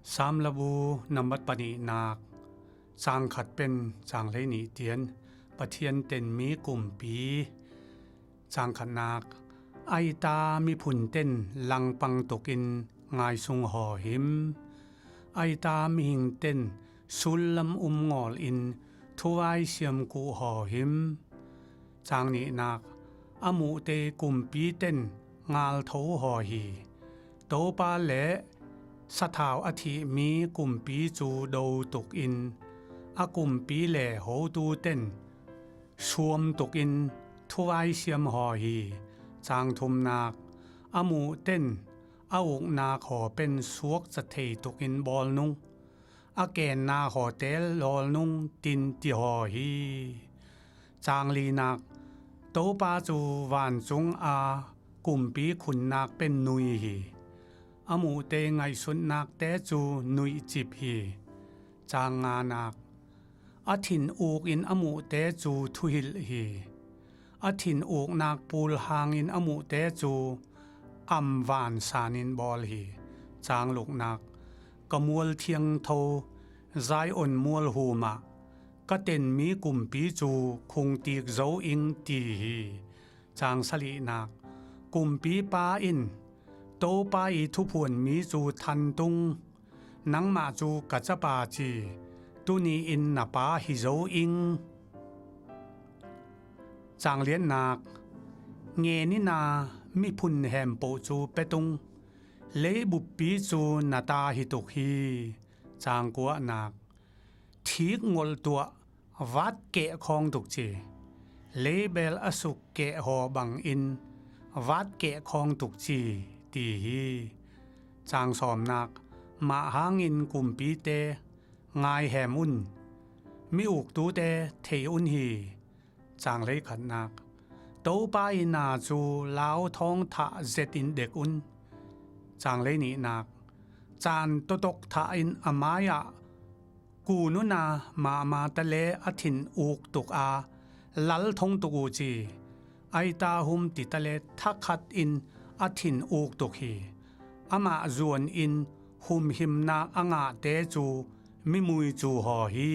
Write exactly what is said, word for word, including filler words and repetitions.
Samlabu nambat panihnak, chang khat pen chang hleini tian, Pathian tenmi kumpi. Chang khatnak, aita miphun ten langpang tukin ngaisung haw him. Aita mihing ten sullam um ngawlin thuvaisiam kuh haw him. Chang nihnak, a muhte kumpi ten ngaltho haw hi. Topa le sathau a thihmi kumpi cu do tukin, a kumpi le hotu ten suam tukin thuvaisiam haw hi. Chang thumnak, a muh ten a uknak haw pen suakca thei tukin bawl nung, a kennak haw tel lawl nung tin ti haw hi. Chang linak, Topa cu vancung a kumpi khunnak pen nui hi. A muhte ngaihsutnakte cu nuihcip hi. Chang nganak, a thin ukin a muhte cu thuhilh hi. A thin uknak pul hangin a muhte cu am van sanin bawl hi. Chang luknak, ka mual thiangtho Zion mual humah ka tenmi kumpi cu khungtik zo ing ti hi. Chang salihnak, kumpipa in Topa i thuphuanmi cu thantung, nangmah cu ka chapa ci, tuni-in na pa hi zo ing. Chang liatnak, ngenina miphun hempoh cu petung, leibuppi cu na ta hi tuk hi. Chang kuahnak, thik ngolhtuah vatkeh khawng tuk ci, leibel a sukkeh haw bangin vatkeh khawng tuk ci ti hi. Chang sawmnak, mah hangin kumpite ngai hem un, mi uktute thei un hi. Chang hleikhatnak, Topa i na cu lauthawng thah zetin dek un. Chang hleininak, caan totok thahin a mai-ah kun un a, mahmah ta le a thin uk tuk a, lal thong tuk uh ci. Aita hum ti ta le thakhatin a thin uk tuk hi. Amah zuanin humhimnak a ngahte cu mimui cu haw hi.